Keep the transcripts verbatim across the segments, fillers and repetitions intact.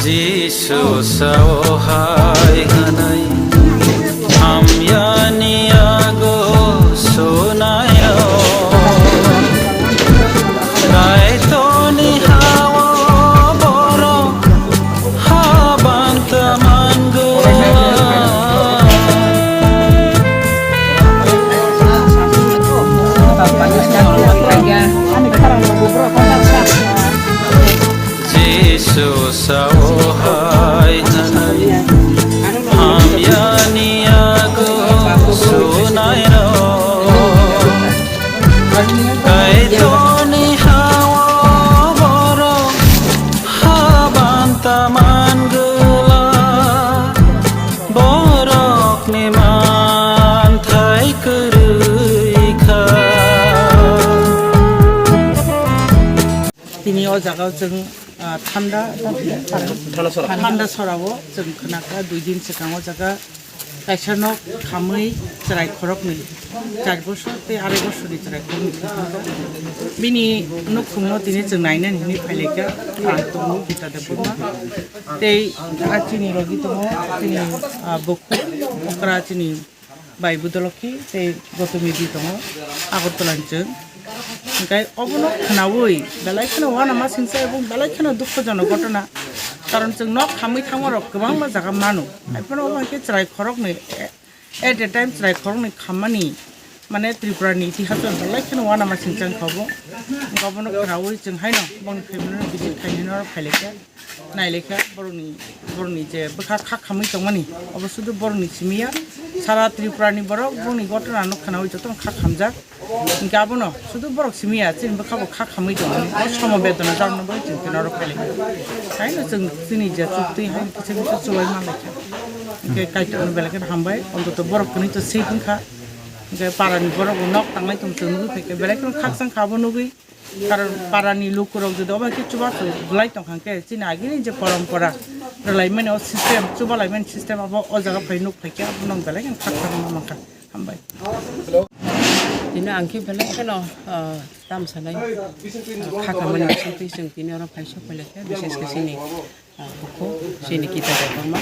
Jisu sao hai hwnwi hamyani yago sunairok, Kaitorni hao borok habanta mangwla. Jisu sao hai hwnwi hamyani yago sunairok, Kaitorni hao borok habanta mangwla, borokni manthai kwrwi kha. Tini o jaga o chwng, ah, thanda, thanda sora o chwng khwnakha dui din swkang o jaga kaisa nok khamwi chwrai khoroknwi, char bosor tei arai bosorni chwrai khoroknwi thwkmano. Bini nukhungno tini chwng nainani hwnwi phailaikha, ang tongo Gita Debbarma tei a chini logi tongo chini, ah, bukhuk okra chini bai Budolokhi tei Gotami di tongo Agartala ni chwng. Hwnkhe obono khwnaui belai kheno uanama singcha ebong belai kheno dukhojonok ghotona. Karon chwng nok khamwi thangmarok kwbangma jaga mano. Haiphano obo hai khe chwrai khoroknwi, at a time chwrai khoroknwi khammani, mane, Tripura ni itihas o belai kheno uanama singcha wngkha obo. Hwnkhe obono khwnaui chwng haino bongni family no visit khainani oro phailaikha. Nailaikha borokni, borokni je bwkha kha khamwi tongmani, obo sudu borokni simi ya, sara Tripura ni borok bongni ghotona no khwnaui jotono kha khamjak. Hwnkhe abono sudu borok simi ya, chini bwkha bo kha khamwi tongmani, o somo bedona jarokno bai chwng khe norok phailaikha. Haino chwng chini je chuktwi hai kisa kisa chubai manlaikha. Hwnkhe Kaitorno belai kheno hambai, ontoto borok kwnwi to safe wngkha. Hwnkhe parani borok bo nok tanglai tong chwng nugwi phaikha, belai kheno khakchang kha abo nugwi. Karon parani lukurok jodi obo hai khe chubachu glai tongkha hwnkhe, chini agini je porompora rwlaimani o system, chubalaimani system abo o jaga phai nuk phaikha, abono ang belai kheno khakchangma mankha. Hambai. Tini ang khe belai kheno, ah, tam sanai, ah, kha kamani bisingtwi chwng tini oro phai sok phai laikha, bises khe chini Ah, bukhuk, chini Gita Debbarma,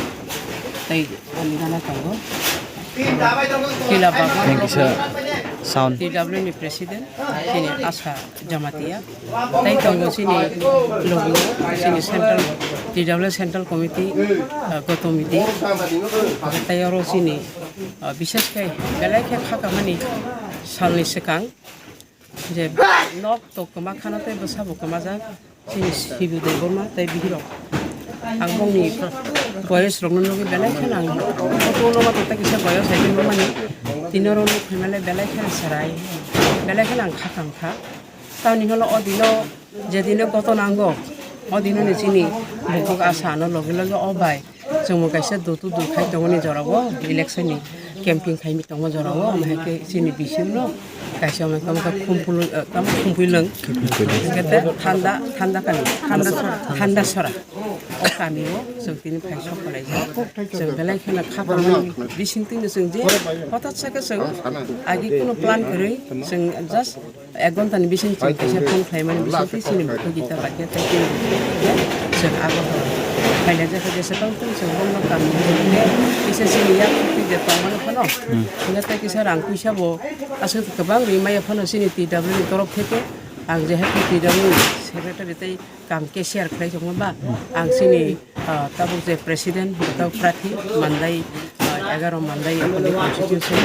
tei ani gana tongo. Kila Bagma. Thank you, sir. Sound. T W ni president, chini Asa Jamatia. Tei tongo chini logi, chini central, T W central committee, ah, Gotami di. Tei oro chini, ah, bises khe belai khe kha kamani salni swkang je nok to kwma khana tei bwsa bo kwmajak. Chini Sibu Debbarma tei bihirok. Ang bongni boyos rokno nugwi belai kheno ang photo no ma tei kisa boyos hai khe nukmani. Tini oro nuk phaimale belai kheno chwrai. Belai kheno ang kha kang kha. Tamni hwnle o dino je dino goto nango. O dino ni chini bukhuk Asa ano loge loge o bai. Chwngbo kaisa dutu dul khai tongmani jorao election ni camping khaimi tongo jorao, omo hai khe chini bisingno kaisa omo tamo khe Khumpui, eh, tamo Khumpui lwng. Hwnkhe te thanda, thanda kami, thanda sora, thanda sora. O kami o chwng tini phai sok phalai jak. Chwng belai kheno kha phalmani bising twi no chwng je hothat sa khe chwng agi kuno plan kwrwi chwng just Ek ghonta ni bising chwng kaisa phone khlaimani bising twi chini bukhuk Gita Bagma tei chini bukhuk Bagma chwng Agartala phailai jakha jesa tong tong chwng bongno kamni kisa chini yak twi je tongmani phano. Hwnkhe tei kisa rang puisa bo aswk kwbang ri maya phano chini T W ni torof theke ang jehetu T W ni secretary tei Kam khe share khlai tongma ba, ang chini, ah, tabuk je president, tabuk prarthi mandai, ah, egaroh mandai, aboni constituency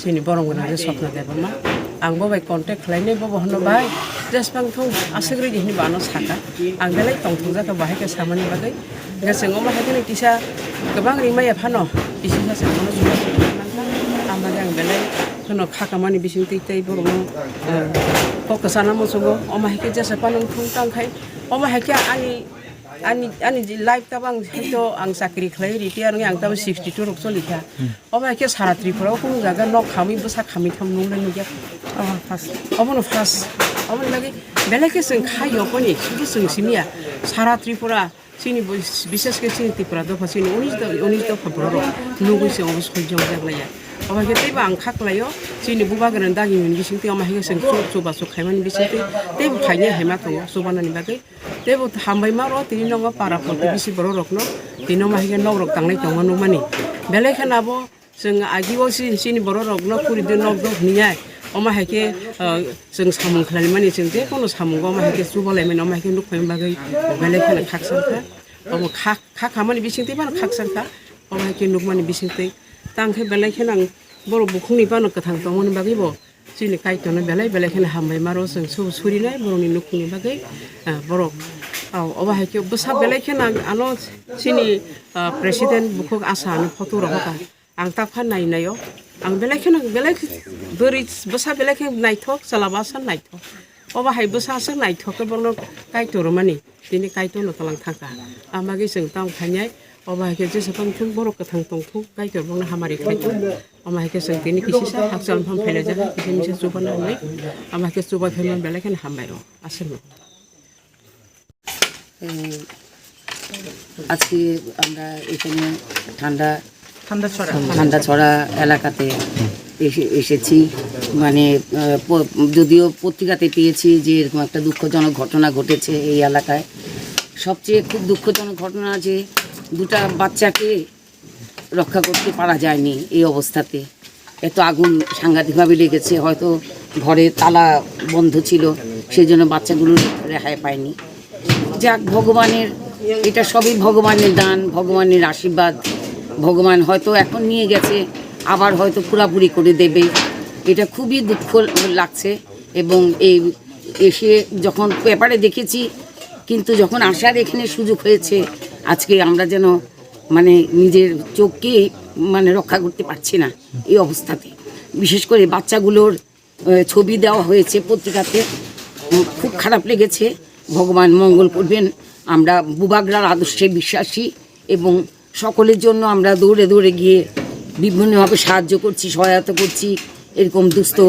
chini borok gwnang je Swapna Debbarma. Ang bo bai contact khlainai, bo bo hwnwi bai, jesbang thung aswk rwdi hwnwi bo ano sakha. Ang belai tongthokjak kha bahai khe samani bagwi. Hwnkhe chwng omo hai kheno kisa kwbang rimaya phano, kisa kisa chwng bono chubachu khlai mankha. Ang bagwi ang belai kheno kha kamani bisingtwi tei borokno, ah, kok kwchana muchungo. Omo hai khe jesa phano wng thung tang khai. Omo hai khe ani, ani, ani je life tabang haito ang chakri khlai retire wngwi ang tabang sixty two rok choli kha. Hmm. Omo hai khe sara Tripura o kunu jaga nok khamwi bwsa khamwi thang nung lai nukya. Omo first. Omono first. Oboni bagwi belai khe chwng khai yokoni, sudu chwng simiya. Sara Tripura, chini bo-, bises khe chini Tripura dopha, chini unis do-, unis dopha borok rok nugwi se obo soi jok jak laiya. Obo hai khe teibo ang kha kwlaio, chini bubagra ni dagi ni bising twi omo hai khe chwng chubachu khaimani bising twi teibo phainai hai ma tongo chubanani bagwi. Teibo hambai ma rw tini nogo para poti bisi borok rokno tini omo hai khe nok rok tanglai tongma nukmani. Belai kheno abo chwng agi o si-, chini borok rokno puri de nok dok hwnwi ya. Omo hai khe, ah, chwng samung khlaimani, chwng je kono samungo omo hai khe chuba laimani, omo hai khe nuk phaima bagwi belai kheno khakchang kha. Omo kha, kha khamani bising twi phano khakchang kha. Omo hai khe nukmani bising twi. Tang khe belai kheno ang borok bukhukni phano kwthang tongmani bagwi bo chini Kaitorno belai belai kheno hambai ma rw chwng su-, surinai borokni nukhungni bagwi, ah, borok. Ah, obo hai khe bwsa belai kheno ang ano chini, ah, president bukhuk Asa ani photo rok kha. Ang ta phan nai naio. Ang belai kheno belai khe bwrwi bwsa belai khe naithok, chwla bwsa naithok. Obo hai bwsa aswk naithok khe bono Kaitor rwmani. Tini Kaitorno twlang thangkha. Amagwi chwng tamo khainai, obo hai khe jesa tongthung, borok kwthang tongthung, Kaitor bono hamari khlaithung. Omo hai khe chwng tini kisisa hakchal phang phailaijakha, kisa misa chubana hwnwi. Omo hai khe chubai phaimani belai kheno hambai o, aswkno. এই আজকে আমরা এখানে ঠান্ডা ঠান্ডাছড়া। ঠান্ডাছড়া এলাকাতে এসে, এসেছি। মানে, আহ, প-, যদিও পত্রিকাতে পেয়েছি যে এরকম একটা দুঃখজনক ঘটনা ঘটেছে এই এলাকায়। সবচেয়ে খুব দুঃখজনক ঘটনা যে দুটা বাচ্চাকে রক্ষা করতে পারা যায়নি এই অবস্থাতে। এত আগুন সাংঘাতিকভাবে লেগেছে, হয়তো ঘরে তালা বন্ধ ছিল, সেই জন্য বাচ্চাগুলো রেহাই পায়নি। যাক, ভগবানের, এটা সবই ভগবানের দান, ভগবানের আশীর্বাদ। ভগবান হয়তো এখন নিয়ে গেছে, আবার হয়তো পুরাপুরি করে দেবে। এটা খুবই দুঃখ লাগছে। এবং এই এসে যখন পেপারে দেখেছি, কিন্তু যখন আসার এখানে সুযোগ হয়েছে, আজকে আমরা যেন মানে নিজের চোখকেই মানে রক্ষা করতে পারছি না এই অবস্থাতে। বিশেষ করে বাচ্চাগুলোর, আহ, ছবি দেওয়া হয়েছে পত্রিকাতে। উম, খুব খারাপ লেগেছে। ভগবান মঙ্গল করবেন। আমরা বুবাগ্রার আদর্শে বিশ্বাসী এবং সকলের জন্য আমরা দৌড়ে দৌড়ে গিয়ে বিভিন্নভাবে সাহায্য করছি, সহায়তা করছি। এরকম দুস্থ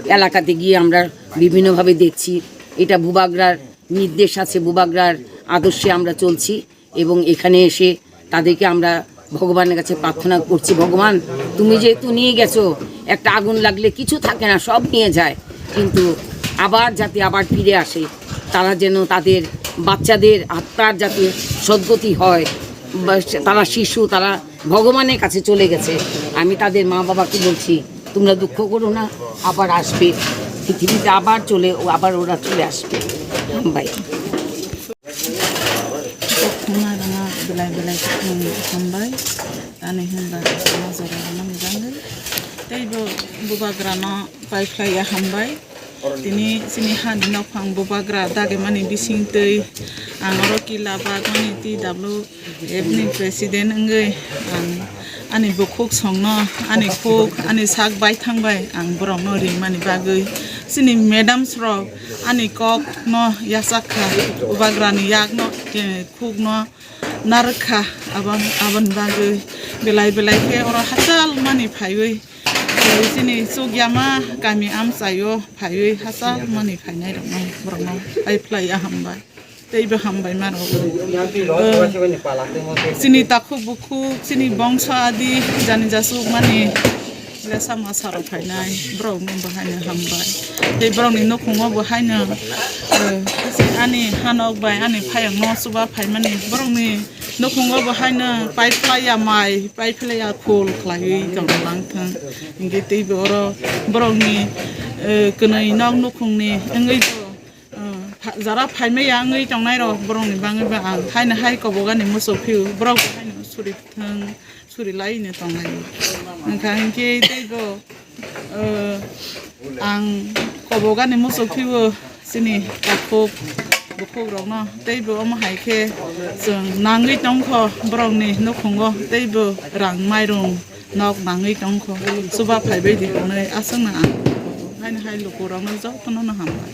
এলাকাতে গিয়ে আমরা বিভিন্নভাবে দেখছি। এটা বুবাগ্রার নির্দেশ আছে, বুবাগ্রার আদর্শে আমরা চলছি। এবং এখানে এসে তাদেরকে আমরা ভগবানের কাছে প্রার্থনা করছি, "ভগবান, তুমি যেহেতু নিয়ে গেছো, একটা আগুন লাগলে কিছু থাকে না, সব নিয়ে যায়, কিন্তু আবার যাতে আবার ফিরে আসে, তারা যেন তাদের বাচ্চাদের আত্মার যাতে সদ্গতি হয়, বা সে-, তারা শিশু, তারা ভগবানের কাছে চলে গেছে।" আমি তাদের মা বাবাকে বলছি, "তোমরা দুঃখ করো না, আবার আসবে, পৃথিবীতে আবার চলে, আবার ওরা চলে আসবে।" হামবাই। Khwnarwngno belai belai kheno hambai, ani hwnba jora rwmani bagwi teibo bubagrano paiphlaiya hambai. Tini chini hani nokphang bubagra dagimani bisingtwi ang oro kila bagmani T W F ni president wngwi ang ani bukhuk songno, ani khuk, ani sak baithang bai ang borokno ringmani bagwi chini madams rok ani kokno yachak kha, bubagrani yakno, eh, khukno narwk kha, abo, aboni bagwi belai belai khe oro hachal mani phaiwi, eh, chini Chukyama kami amchaio phaiwi hachal mani phainai rokno borokno paiphlaiya hambai. Teibo hambai ma rok. Eh, chini takhuk bukhuk, chini bongso adi, jani jasuk mani lesa masa rok phainai, borok no bo haino hambai. Tei borok ni nukhung o bo haino, eh, ani hanok bai ani phayok no chuba phaimani, borok ni nukhung o bo haino paiphlaiya mai, paiphlaiya khul khlaiwi tong lang thang. Hinkhe teibo oro borok ni, eh, kwnwi nok nukhung ni wngwi bo, ah, pha-, jara phaimaya wngwi tongnai rok borokni bagwi ba ang haino hai kobogani muchuk phio, borok bo haino suri thang, suri laino tonglaio. Wngkha hinkhe teibo, ah, ang kobogani muchuk phio chini takhuk bukhuk rokno, teibo omo hai khe chwng nangwi tongkho borokni nukhungo, teibo rang mairung nok nangwi tongkho, chuba phaibai di hwnwi aswkno ang haino hai lukurokno jotono no hambai.